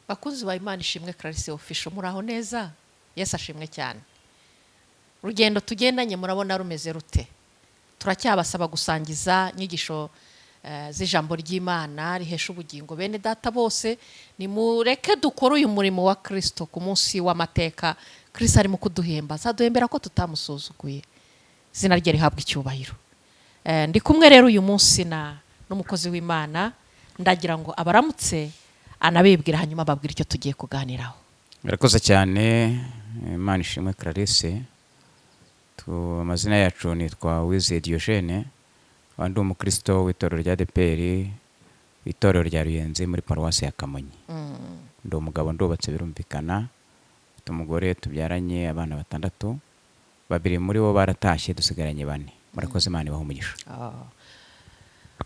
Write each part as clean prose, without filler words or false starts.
Bakunzi ba Imana Ishimwe Clarisse Official, muraho neza? Yesu ashimwe cyane. Urugendo tugendanye murabona rumeze rute? Turacyabasaba gusangiza inyigisho z'ijambo ry'Imana rihesha ubugingo bene data bose. Nimureke dukore uyu murimo wa Kirisito. Ku munsi w'amateka Kirisito arimo kuduhemba, azaduhembera ko tutamusuzuguye. Izina rye rihabwa icyubahiro. Ndi kumwe rero uyu munsi na n'umukozi w'Imana. Ndagira ngo abaramutse, anabibwira, hanyuma ababwira icyo tugiye kuganiraho. Murakoze cyane, Imana Ishimwe Clarisse. Amazina yacu nitwa Wizeye Diogene, nkaba ndi umukristo w'itorero rya ADEPR, itorero rya Ruyenzi muri paruwasi ya Kamonyi. Ndi umugabo, ndubatse birumvikana, mfite umugore tubyaranye abana batandatu, babiri muri bo baratashye, dusigaranye bane. Murakoze, Imana ibahe umugisha. Ah,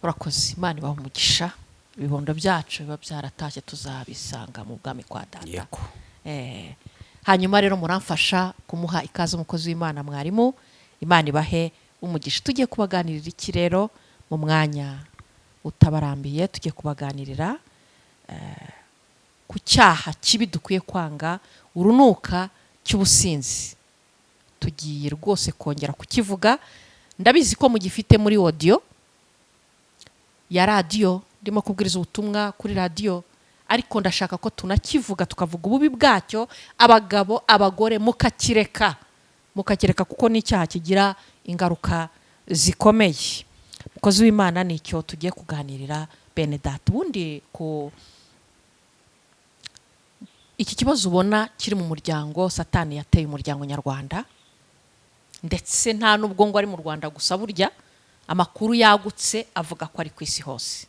urakoze, Imana ibaha umugisha. Ibibondo byacu biba byaratashye tuzabisanga mu bwami kwa Data. Yego. Hanyuma rero muramfasha kumuha ikaze umukozi w'Imana mwarimu. Imana ibahe umugisha. Tugiye kubaganirira iki rero mu mwanya utabarambiye? Tugiye kubaganirira ku cyaha kibi dukwiye kwanga urunuka cy'ubusinzi. Tugiye rwose kongera kukivuga. Ndabizi ko mugifite muri audio ya radiyo, ndimo kubwiriza ubutumwa kuri radiyo, ariko ndashaka ko tunakivuga, tukavuga ububi bwacyo, abagabo, abagore, mukakireka, mukakireka, kuko ni icyaha kigira ingaruka zikomeye. Umukozi w'Imana, nicyo tugiye kuganirira bene data. Ubundi ku iki kibazo ubona kiri mu muryango, Satani yateye umuryango nyarwanda, ndetse nta n'ubwo ngo ari mu Rwanda gusa, burya amakuru yagutse avuga ko ari ku isi hose.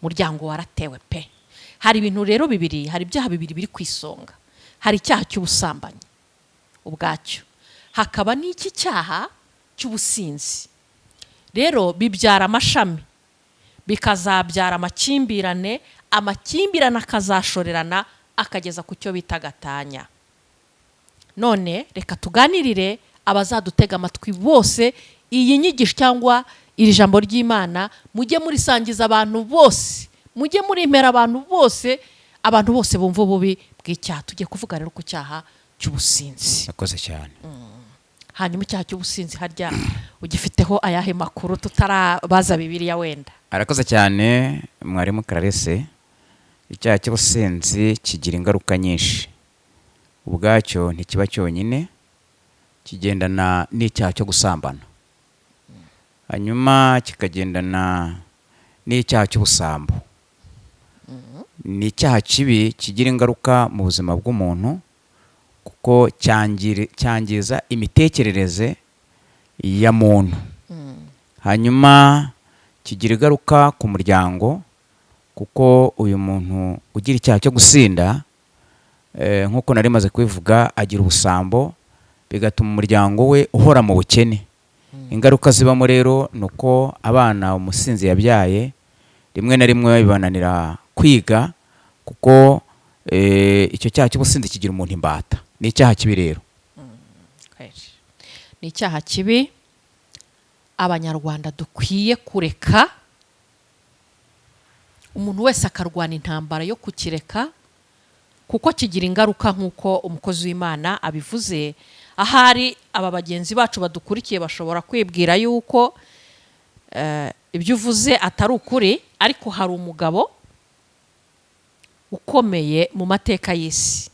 Umuryango waratewe pe. Hari ibintu rero bibiri, hari ibyaha bibiri biri ku isonga. Hari icyaha cy'ubusambanyi ubwacyo, hakaba n'iki cyaha cy'ubusinzi. Rero bibyara amashami, bikazabyara amakimbirane, amakimbirane akazashorerana akageza ku cyo bita gatanya. None reka tuganirire abazadutega amatwi bose iyi nyigisho cyangwa iri jambo ry'Imana. Mujye murisangiza abantu bose, mujye murimera abantu bose, abantu bose bumva ububi bw'icyaha. Tugiye kuvuga rero ku cyaha cy'ubusinzi. Murakoze cyane. Hanyuma icyaha cy'ubusinzi harya ugifiteho ayahe makuru, tutarabaza Bibiliya wenda? Arakoze cyane mwarimu Clarisse. Icyaha cy'ubusinzi kigira ingaruka nyinshi. Ubwacyo ntikiba cyonyine, kigendana n'icyaha cyo gusambana, hanyuma kikagendana n'icyaha cy'ubusambo. Ni icyaha kibi kigira ingaruka mu buzima bw'umuntu, kuko cyangiza imitekerereze ya muntu. Hanyuma kigira ingaruka ku muryango, kuko uyu muntu ugira icyaha cyo gusinda, nk'uko nari maze kubivuga, agira ubusambo, bigatuma umuryango we uhora mu bukene. Ingaruka zibamo rero ni uko abana umusinzi yabyaye rimwe na rimwe bibananira kwiga, kuko icyo cyaha cy'ubusinzi kigira umuntu imbata. Ni icyaha kibi rero. Ni icyaha kibi Abanyarwanda dukwiye kureka, umuntu wese akarwana intambara yo kukireka, kuko kigira ingaruka nk'uko umukozi w'Imana abivuze. Ahari aba bagenzi bacu badukurikiye bashobora kwibwira yuko ibyo uvuze atari ukuri, ariko hari umugabo ukomeye mu mateka y'isi,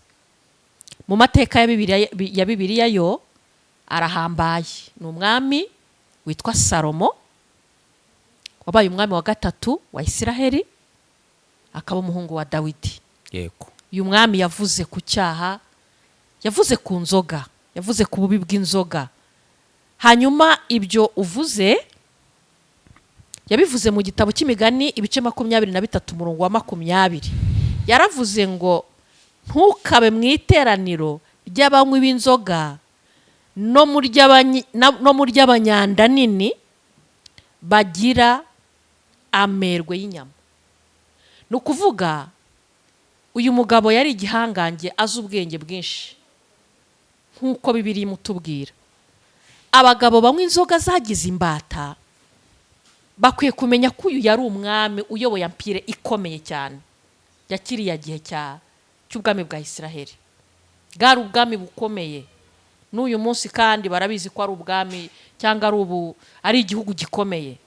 mu mateka ya Bibiliya yo arahambaye. Ni umwami witwa Salomo, wabaye umwami wa gatatu wa Isiraheli, akaba umuhungu wa Dawidi. Uyu mwami yavuze ku cyaha, yavuze ku nzoga, yavuze ku bubi bw'inzoga. Hanyuma ibyo uvuze yabivuze mu gitabo cy'Imigani, ibice 23, umurongo wa 20. Yaravuze ngo: "Ntukabe mu iteraniro ry'abanywi b'inzoga, no mu ry'abanyanda nini bagira amerwe y'inyama." Ni ukuvuga uyu mugabo yari igihangange, azi ubwenge bwinshi, nk'uko Bibiliya imutubwira. Abagabo banywa inzoga zagize imbata bakwiye kumenya ko uyu yari umwami uyoboye empire ikomeye cyane ya kiriya gihe cya cy'ubwami bwa Isiraheli. Bwari ubwami bukomeye, n'uyu munsi kandi barabizi ko ari ubwami cyangwa ari ubu ari igihugu gikomeye.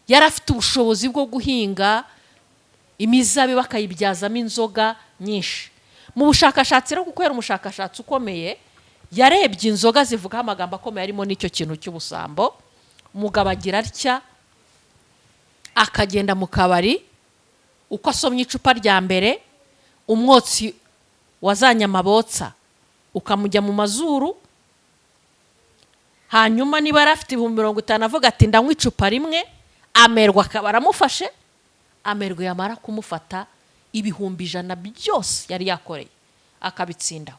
Yari afite ubushobozi bwo guhinga imizabibu akayibyazamo inzoga nyinshi. Mu bushakashatsi rero, kuko yari umushakashatsi ukomeye, yarebye inzoga zivugaho amagambo akomeye harimo n'icyo kintu cy'ubusambo. Umugabo agira atya, akagenda mu kabari, uko asomye icupa rya mbere, umwotsi wazanye amabotsa ukamujya mu mazuru. Hanyuma niba yari afite 50,000, avuga ati: "Ndanywa icupa rimwe." Amerwa akaba aramufashe. Amerwe yamara kumufata, 100,000 byose yari yakoreye akabitsindaho.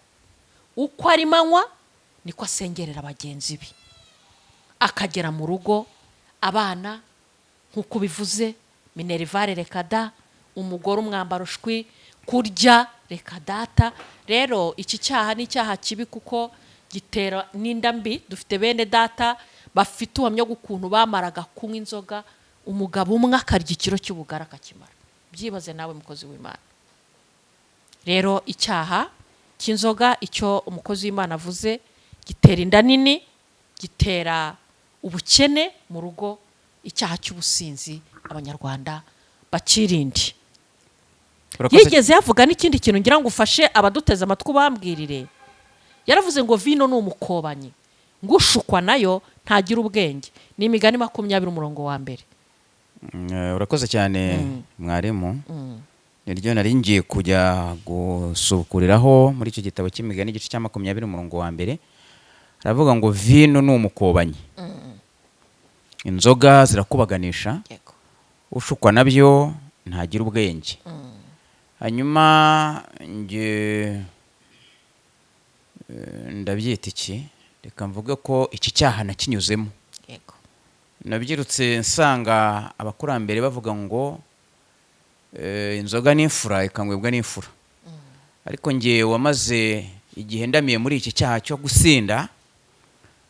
Uko arimo anywa niko asengerera bagenzi be, akagera mu rugo, abana nk'uko bivuze, minerval reka da, umugore umwambaro shwi, kurya reka data. Rero iki cyaha ni icyaha kibi kuko gitera n'inda mbi. Dufite bene data bafite ubuhamya bw'ukuntu bamaraga kunywa inzoga, umugabo umwe akarya ikiro cy'ubugari akakimara. Byibaze nawe, mukozi w'Imana. Rero icyaha cy'inzoga, icyo umukozi w'Imana avuze, gitera inda nini, gitera ubukene mu rugo. Icyaha cy'ubusinzi Abanyarwanda bakirinde. Urakoze. Yigeze yavuga n'ikindi kintu ngira ngo ufashe abaduteze amatwi ubambwirire. Yaravuze ngo vino ni umukobanyi, ngo ushukwa nayo ntagira ubwenge. Ni Imigani 20 umurongo wa mbere. Urakoze cyane, mwarimu. Niryo nari ngiye kujya gusukuriraho muri icyo gitabo cy'Imigani, igice cya 20 umurongo wa mbere. Aravuga ngo vino ni umukobanyi, inzoga zirakubaganisha, ushukwa nabyo ntagira ubwenge. Hanyuma nge ndabyita iki? Reka mvuge ko iki cyaha nakinyuzemo. Nabyirutse nsanga abakurambere bavuga ngo inzoga n'imfura ikanywebwa n'imfura, ariko nge wamaze igihe ndamiye muri iki cyaha cyo gusinda,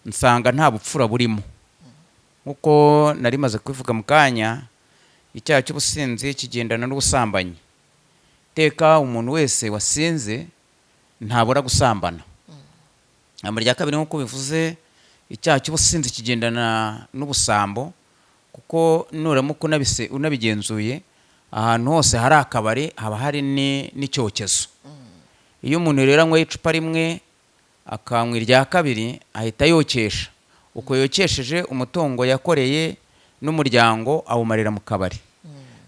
nsanga nta bupfura burimo. Nk'uko nari maze kubivuga mu kanya, icyaha cy'ubusinzi kigendana n'ubusambanyi. Iteka umuntu wese wasinze ntabura gusambana. Ijambo rya kabiri, nk'uko bivuze, icyaha cy'ubusinzi kigendana n'ubusambo, kuko nuramuka unabigenzuye, ahantu hose hari akabari haba hari n'icyokezo. Iyo umuntu rero anyweye icupa rimwe, akanywa irya kabiri, ahita yokesha. Uko yokesheje, umutungo yakoreye n'umuryango awumarira mu kabari.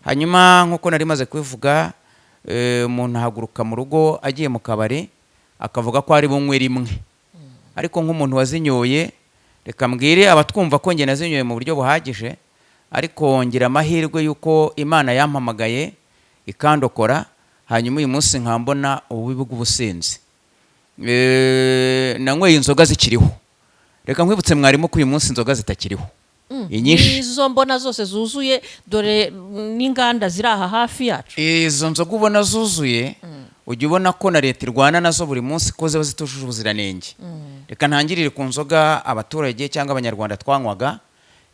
Hanyuma nk'uko nari maze kubivuga, umuntu ahaguruka mu rugo agiye mu kabari, akavuga ko ari bunywe rimwe. Ariko nk'umuntu wazinyoye, reka mbwire abatwumva ko njye nazinyoye mu buryo buhagije, ariko ngira amahirwe y'uko Imana yampamagaye ikandokora, hanyuma uyu munsi nkambona ububi bw'ubusinzi. Nanyweye inzoga zikiriho. Reka nkwibutse, mwarimu, ko uyu munsi inzoga zitakiriho inyinshi. Izo mbona zose zuzuye, dore n'inganda ziri aha hafi yacu. Izo nzoga ubona zuzuye, ujya ubona ko na leta irwana nazo buri munsi ko ziba zitujuje ubuziranenge. Reka ntangirire ku nzoga abaturage cyangwa Abanyarwanda twanywaga.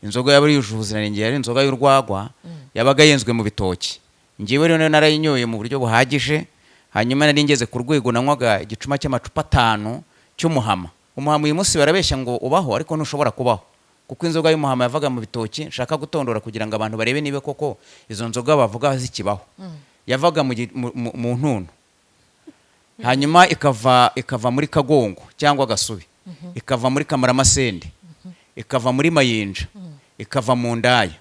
Inzoga yaba yujuje ubuziranenge yari inzoga y'urwagwa, yabaga yenzwe mu bitoki. Ngewe rero narayinyoye mu buryo buhagije. Hanyuma nari ngeze ku rwego nanywaga igicuma cy'amacupa atanu cy'umuhama. Umuhama uyu munsi barabeshya ngo ubaho, ariko ntushobora kubaho, kuko inzoga y'umuhama yavaga mu bitoki, nshaka gutondora kugira ngo abantu barebe niba koko izo nzoga bavuga zikibaho, yavaga mu ntuntu, hanyuma ikava muri kagongo cyangwa gasubi, ikava muri kamaramasende, ikava muri mayinja, ikava mu ndaya.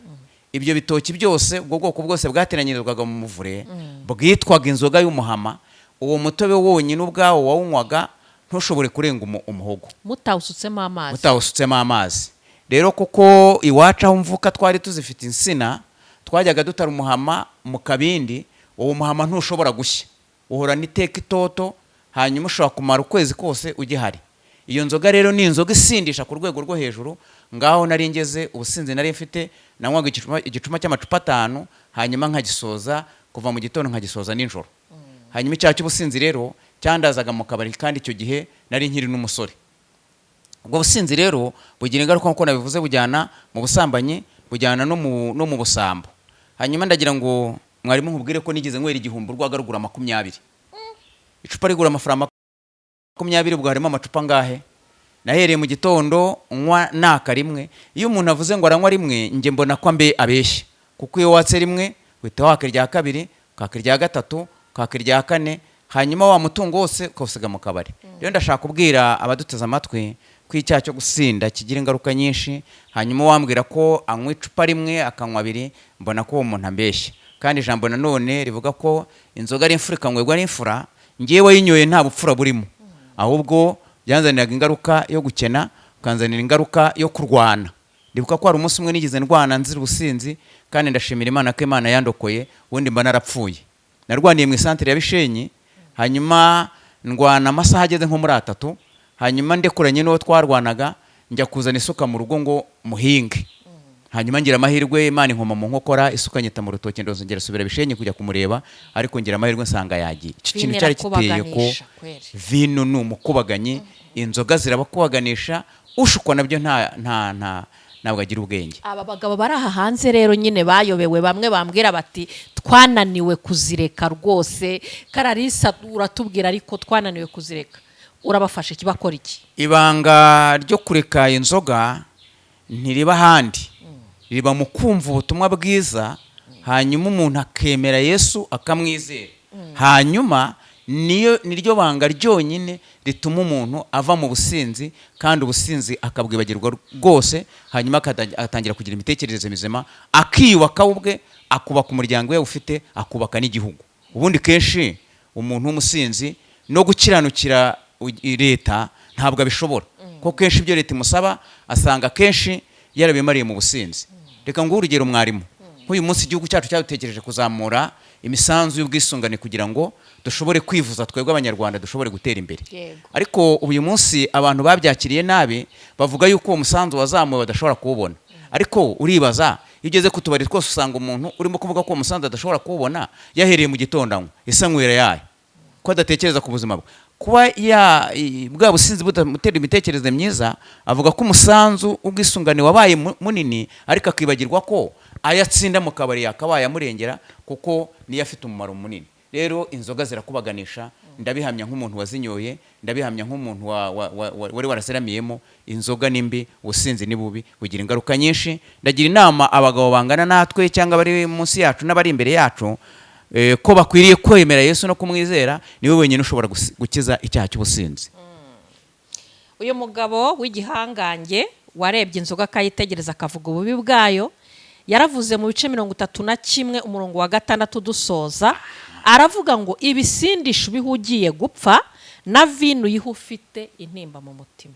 Ibyo bitoki byose, ubwo bwoko bwose bwateranyirizwaga mu muvure bwitwaga inzoga y'umuhama. Uwo mutobe wonyine ubwawo wawunywaga ntushobore kurenga umuhogo. Mutawusutsemo amazi. Mutawusutsemo amazi. Rero kuko iwacu aho mvuka twari tuzifite insina, twajyaga dutara umuhama mu kabindi. Uwo muhama ntushobora gushya, uhorana iteka itoto, hanyuma ushobora kumara ukwezi kose ugihari. Iyo nzoga rero ni inzoga isindisha ku rwego rwo hejuru. Ngaho nari ngeze, ubusinzi nari mfite, nanywaga igicuma cy'amacupa atanu, hanyuma nkagisoza kuva mu gitondo nkagisoza nijoro. Hanyuma icyaha cy'ubusinzi rero cyandazaga mu kabari, kandi icyo gihe nari nkiri n'umusore. Ubwo businzi rero bugira ingaruka nk'uko nabivuze, bujyana mu busambanyi, bujyana no mu busambo. Hanyuma ndagira ngo mwarimu nkubwire ko nigeze nywera 1000 urwagwa rugura 20. Icupa rigura amafaranga 20, ubwo harimo amacupa angahe? Nahereye mu gitondo nywa naka rimwe. Iyo umuntu avuze ngo aranywa rimwe, njye mbona ko ambe abeshya, kuko iyo watse rimwe uhita waka irya kabiri, ukaka irya gatatu, ukaka irya kane, hanyuma wa mutungo wose ukawusiga mu kabari. Rero ndashaka kubwira abaduteze amatwi ko icyaha cyo gusinda kigira ingaruka nyinshi. Hanyuma wambwira ko anywa icupa rimwe, akanywa abiri, mbona ko uwo muntu ambeshya. Kandi ijambo nanone rivuga ko inzoga ari imfura, ikanywebwa n'imfura. Ngewe wayinyoye nta bupfura burimo, ahubwo byanzaniraga ingaruka yo gukena, ukanzanira ingaruka yo kurwana. Ndibuka ko hari umunsi umwe nigeze ndwana nzira ubusinzi, kandi ndashimira Imana ko Imana yandokoye, ubundi mba narapfuye. Narwaniye mu isantere ya Bishenyi, hanyuma ndwana amasaha ageze nko muri 3, hanyuma ndekuranye n'uwo twarwanaga, njya kuzana isuka mu rugo ngo muhinge. Hanyuma ngira amahirwe, Imana inkoma mu nkokora, isuka nyita mu rutoki, ndongera subira Bishenyi kujya kumureba, ariko ngira amahirwe nsanga yagiye. Icyo kintu Vino cyari giteye ko irakubaganisha, kweri. Vino ni umukubaganyi, inzoga zirabakubaganisha, ushukwa nabyo nta nta nta ntabwo agira ubwenge. Aba bagabo bari aha hanze rero nyine bayobewe, bamwe bambwira bati: "Twananiwe kuzireka rwose." Kararisa, uratubwira, ariko twananiwe kuzireka, urabafasha iki? Bakora iki? Ibanga ryo kureka inzoga ntiriba ahandi, riba mu kumva ubutumwa bwiza, hanyuma umuntu akemera Yesu, akamwizera. Hanyuma niyo niryo banga ryonyine rituma umuntu ava mu businzi, kandi ubusinzi akabwibagirwa rwose, hanyuma agatangira kugira imitekerereze mizima, akiyubaka we ubwe, akubaka umuryango we ufite, akubaka n'igihugu. Ubundi kenshi umuntu w'umusinzi no gukiranukira leta ntabwo abishobora, kuko kenshi ibyo leta imusaba asanga kenshi yarabimariye mu businzi. Reka nguhe urugero, mwarimu. Nk'uyu munsi igihugu cyacu cyadutekereje kuzamura imisanzu y'ubwisungane kugira ngo dushobore kwivuza, twebwe Abanyarwanda dushobore gutera imbere. Ariko uyu munsi abantu babyakiriye nabi, bavuga yuko uwo musanzu wazamuwe badashobora kuwubona. Ariko uribaza, iyo ugeze ku tubari twose usanga umuntu urimo kuvuga ko uwo musanzu adashobora kuwubona yahereye mu gitondo anywa, ese anywera yayo ko adatekereza ku buzima bwe? Kuba ya bwa businzi butamutera imitekerereze myiza, avuga ko umusanzu w'ubwisungane wabaye munini, ariko akibagirwa ko ayo atsinda mu kabari yakabaye amurengera, kuko niyo afite umumaro munini. Rero inzoga zirakubaganisha, ndabihamya nk'umuntu wazinyoye, ndabihamya nk'umuntu wari waraseramiyemo. Inzoga ni mbi, ubusinzi ni bubi, bugira ingaruka nyinshi. Ndagira inama abagabo bangana natwe cyangwa abari munsi yacu n'abari imbere yacu ko bakwiriye kwemera Yesu no kumwizera. Niwe wenyine ushobora gukiza icyaha cy'ubusinzi. Uyu mugabo w'igihangange warebye inzoga akayitegereza, akavuga ububi bwayo, yaravuze mu bice 31 umurongo wa 6 dusoza, aravuga ngo: "Ibisindisha ubihe ugiye gupfa, na vino uyihe ufite intimba mu mutima."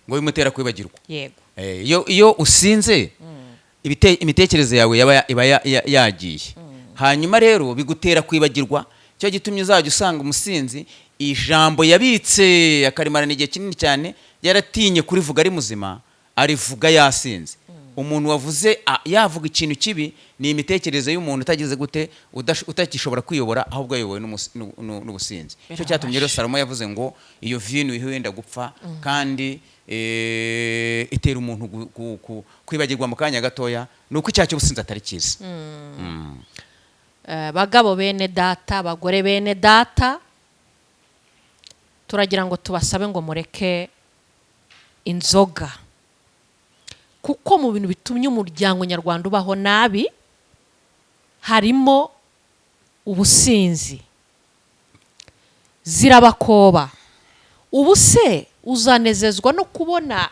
Ngo bimutera kwibagirwa. Yego. Iyo usinze, imitekerereze yawe iba yagiye, hanyuma rero bigutera kwibagirwa. Cyo gitumye uzajya usanga umusinzi ijambo yabitse akarimarana igihe kinini cyane, yaratinye kurivuga ari muzima, arivuga yasinze. Umuntu wavuze yavuga ikintu kibi, ni imitekerereze y'umuntu utagize gute, utakishobora kwiyobora, ahubwo ayobowe n'ubusinzi. Cyo cyatumye rero Salomo yavuze ngo iyo vino ihe wenda gupfa, kandi itera umuntu kwibagirwa mu kanya gatoya, ni uko icyaha cy'ubusinzi atari cyiza. Bagabo bene data, bagore bene data, turagira ngo tubasabe ngo mureke inzoga, kuko mu bintu bitumye umuryango nyarwanda ubaho nabi harimo ubusinzi. Zirabakoba. Ubu se uzanezezwa no kubona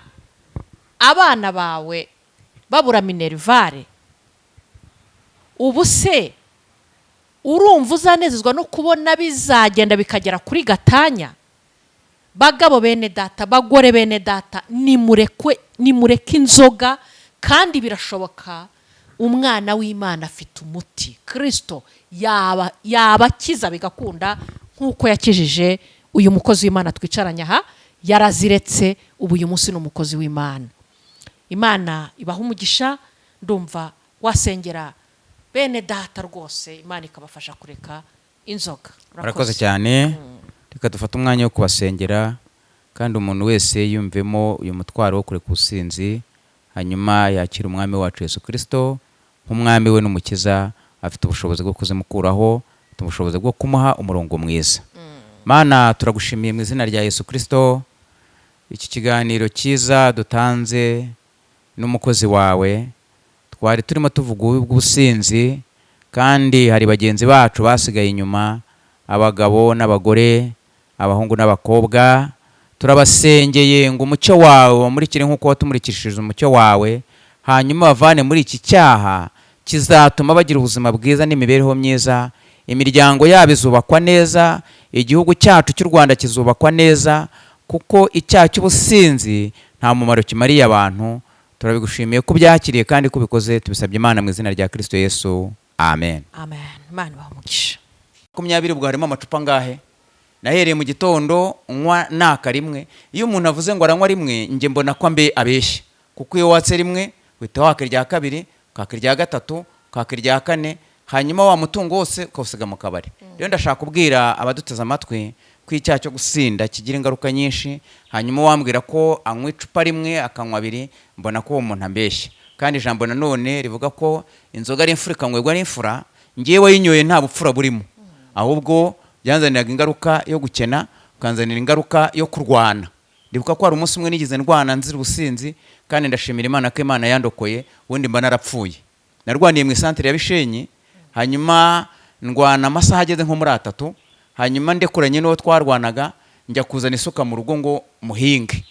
abana bawe babura minerval? Ubu se urumva uzanezezwa no kubona bizagenda bikagera kuri gatanya? Bagabo bene data, bagore bene data, nimurekwe, nimureke inzoga, kandi birashoboka. Umwana w'Imana afite umuti, Kirisito yaba yabakiza bigakunda, nk'uko yakijije uyu mukozi w'Imana twicaranye aha. Yaraziretse, ubu uyu munsi ni umukozi w'Imana. Imana ibaha umugisha. Ndumva wasengera bene data rwose, Imana ikabafasha kureka inzoga. Murakoze cyane. Reka dufate umwanya wo kubasengera, kandi umuntu wese yumvemo uyu mutwaro wo kureka ubusinzi, hanyuma yakira Umwami wacu Yesu Kirisito nk'umwami we n'Umukiza. Afite ubushobozi bwo kuzimukuraho, afite ubushobozi bwo kumuha umurongo mwiza. Mana, turagushimiye mu izina rya Yesu Kirisito iki kiganiro cyiza dutanze n'umukozi wawe. Twari turimo tuvuga ububi bw'ubusinzi, kandi hari bagenzi bacu basigaye inyuma, abagabo n'abagore, abahungu n'abakobwa. Turabasengeye ngo umucyo wawe wamurikire nk'uko watumurikishije umucyo wawe, hanyuma bavane muri iki cyaha kizatuma bagira ubuzima bwiza n'imibereho myiza. Imiryango yabo izubakwa neza, igihugu cyacu cy'u Rwanda kizubakwa neza, kuko icyaha cy'ubusinzi nta mumaro kimariye abantu. Turabigushimiye ko ubyakiriye kandi ko ubikoze. Tubisabye Imana mu izina rya Kirisito Yesu, amen. Amen. Imana ibahe umugisha. 20 ubwo harimo amacupa angahe? Nahereye mu gitondo nywa naka rimwe. Iyo umuntu avuze ngo aranywa rimwe, njye mbona ko ambe abeshya, kuko iyo watse rimwe uhita waka irya kabiri, ukaka irya gatatu, ukaka irya kane, hanyuma wa mutungo wose ukawusiga mu kabari. Rero ndashaka kubwira abaduteze amatwi ko icyaha cyo gusinda kigira ingaruka nyinshi. Hanyuma wambwira ko anywa icupa rimwe, akanywa abiri, mbona ko uwo muntu ambeshya. Kandi ijambo nanone rivuga ko inzoga ari imfura, ikanywebwa n'imfura. Ngewe yinyoye nta bupfura burimo, ahubwo byanzaniraga ingaruka yo gukena, ukanzanira ingaruka yo kurwana. Ndibuka ko hari umunsi umwe nigeze ndwana nzira ubusinzi, kandi ndashimira Imana ko Imana yandokoye, ubundi mba narapfuye. Narwaniye mu isantere ya Bishenyi, hanyuma ndwana amasaha ageze nko muri 3, hanyuma ndekuranye n'uwo twarwanaga, njya kuzana isuka mu rugo ngo muhinge.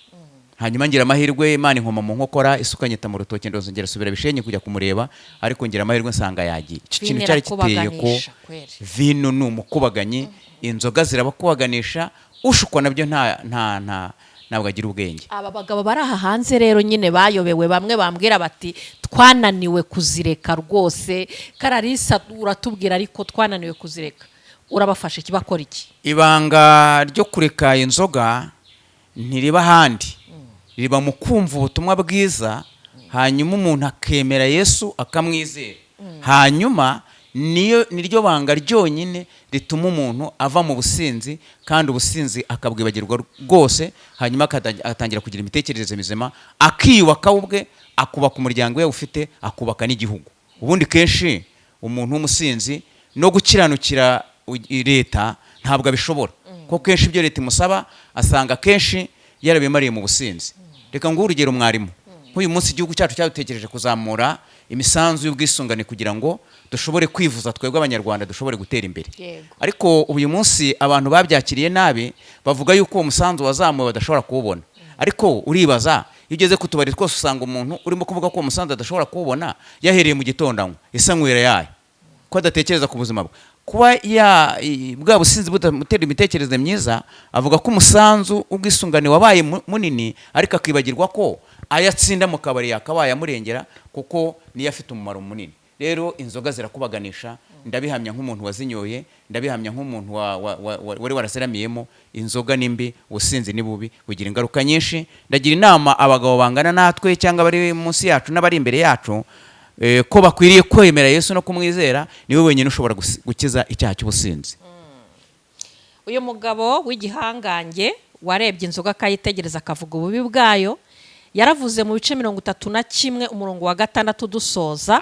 Hanyuma ngira amahirwe, Imana inkoma mu nkokora, isuka nyita mu rutoki, ndongera subira Bishenyi kujya kumureba, ariko ngira amahirwe nsanga yagiye. Icyo kintu Vino cyari giteye ko irakubaganisha, kweri. Vino ni umukubaganyi, inzoga zirabakubaganisha, ushukwa nabyo nta nta nta ntabwo agira ubwenge. Aba bagabo bari aha hanze rero nyine bayobewe, bamwe bambwira bati: "Twananiwe kuzireka rwose." Kararisa, uratubwira, ariko twananiwe kuzireka. Urabafasha iki? Bakora iki? Ibanga ryo kureka inzoga ntiriba ahandi, riba mu kumva ubutumwa bwiza, hanyuma umuntu akemera Yesu, akamwizera. Hanyuma niyo niryo banga ryonyine rituma umuntu ava mu businzi, kandi ubusinzi akabwibagirwa rwose, hanyuma agatangira kugira imitekerereze mizima, akiyubaka we ubwe, akubaka umuryango we ufite, akubaka n'igihugu. Ubundi kenshi umuntu w'umusinzi no gukiranukira leta ntabwo abishobora, kuko kenshi ibyo leta imusaba asanga kenshi yarabimariye mu businzi. Reka nguhe urugero, mwarimu. Nk'uyu munsi igihugu cyacu cyadutekereje kuzamura imisanzu y'ubwisungane kugira ngo dushobore kwivuza, twebwe Abanyarwanda dushobore gutera imbere. Ariko uyu munsi abantu babyakiriye nabi, bavuga yuko uwo musanzu wazamuwe badashobora kuwubona. Ariko uribaza, iyo ugeze ku tubari twose usanga umuntu urimo kuvuga ko uwo musanzu adashobora kuwubona yahereye mu gitondo anywa, ese anywera yayo ko adatekereza ku buzima bwe? Kuba ya bwa businzi butamutera imitekerereze myiza, avuga ko umusanzu w'ubwisungane wabaye munini, ariko akibagirwa ko ayo atsinda mu kabari yakabaye amurengera, kuko niyo afite umumaro munini. Rero inzoga zirakubaganisha, ndabihamya nk'umuntu wazinyoye, ndabihamya nk'umuntu wari waraseramiyemo. Inzoga ni mbi, ubusinzi ni bubi, bugira ingaruka nyinshi. Ndagira inama abagabo bangana natwe cyangwa abari munsi yacu n'abari imbere yacu ko bakwiriye kwemera Yesu no kumwizera. Niwe wenyine ushobora gukiza icyaha cy'ubusinzi. Uyu mugabo w'igihangange warebye inzoga akayitegereza, akavuga ububi bwayo, yaravuze mu bice 31 umurongo wa 6 dusoza,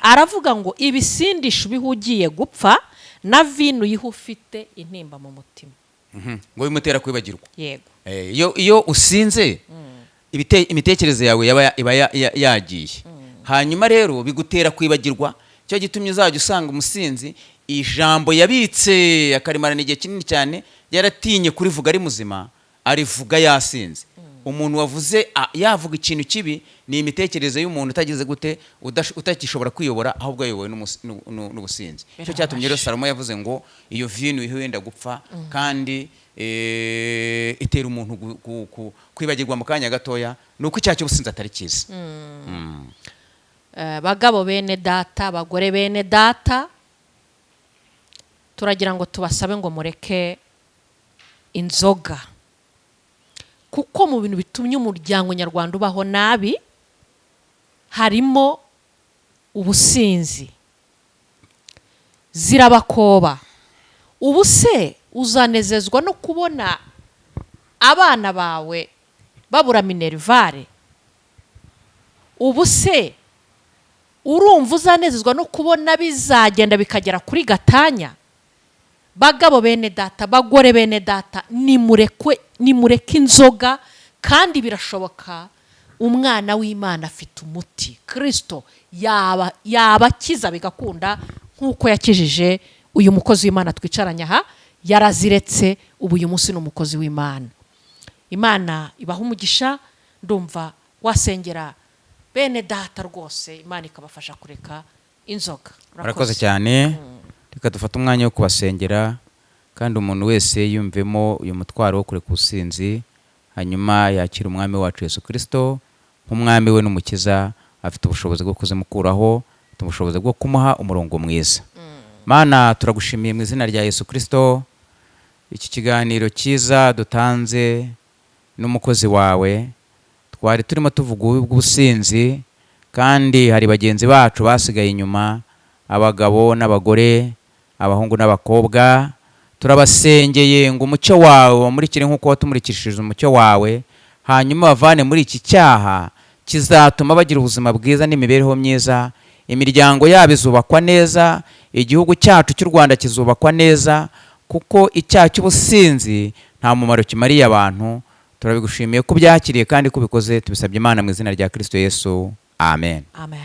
aravuga ngo: "Ibisindisha ubihe ugiye gupfa, na vino uyihe ufite intimba mu mutima." Ngo bimutera kwibagirwa. Yego. Iyo usinze, imitekerereze yawe iba yagiye, hanyuma rero bigutera kwibagirwa. Cyo gitumye uzajya usanga umusinzi ijambo yabitse akarimarana igihe kinini cyane, yaratinye kurivuga ari muzima, arivuga yasinze. Umuntu wavuze yavuga ikintu kibi, ni imitekerereze y'umuntu utagize gute, utakishobora kwiyobora, ahubwo ayobowe n'ubusinzi. Cyo cyatumye rero Salomo yavuze ngo iyo vino ihe wenda gupfa, kandi itera umuntu kwibagirwa mu kanya gatoya, ni uko icyaha cy'ubusinzi atari cyiza. Bagabo bene data, bagore bene data, turagira ngo tubasabe ngo mureke inzoga, kuko mu bintu bitumye umuryango nyarwanda ubaho nabi harimo ubusinzi. Zirabakoba. Ubu se uzanezezwa no kubona abana bawe babura minerval? Ubu se urumva uzanezezwa no kubona bizagenda bikagera kuri gatanya? Bagabo bene data, bagore bene data, nimurekwe, nimureke inzoga. Kandi birashoboka, umwana w'Imana afite umuti. Kirisito yaba yabakiza bigakunda, nk'uko yakijije uyu mukozi w'Imana twicaranye aha. Yaraziretse, ubu uyu munsi ni umukozi w'Imana. Imana ibaha umugisha. Ndumva wasengera bene data rwose, Imana ikabafasha kureka inzoga. Murakoze cyane. Reka dufate umwanya wo kubasengera, kandi umuntu wese yumvemo uyu mutwaro wo kureka ubusinzi, hanyuma yakira Umwami wacu Yesu Kirisito nk'Umwami we n'Umukiza. Afite ubushobozi bwo kuzimukuraho, afite ubushobozi bwo kumuha umurongo mwiza. Mana, turagushimiye mu izina rya Yesu Kirisito iki kiganiro cyiza dutanze n'umukozi wawe. Twari turimo tuvuga ububi bw'ubusinzi, kandi hari bagenzi bacu basigaye inyuma, abagabo n'abagore, abahungu n'abakobwa. Turabasengeye ngo umucyo wawe wamurikire nk'uko watumurikishije umucyo wawe, hanyuma bavane muri iki cyaha kizatuma bagira ubuzima bwiza n'imibereho myiza. Imiryango yabo izubakwa neza, igihugu cyacu cy'u Rwanda kizubakwa neza, kuko icyaha cy'ubusinzi nta mumaro kimariye abantu. Turabigushimiye ko byakiriye kandi ko ubikoze. Tubisabye Imana mu izina rya Kirisito Yesu, amen. Amen.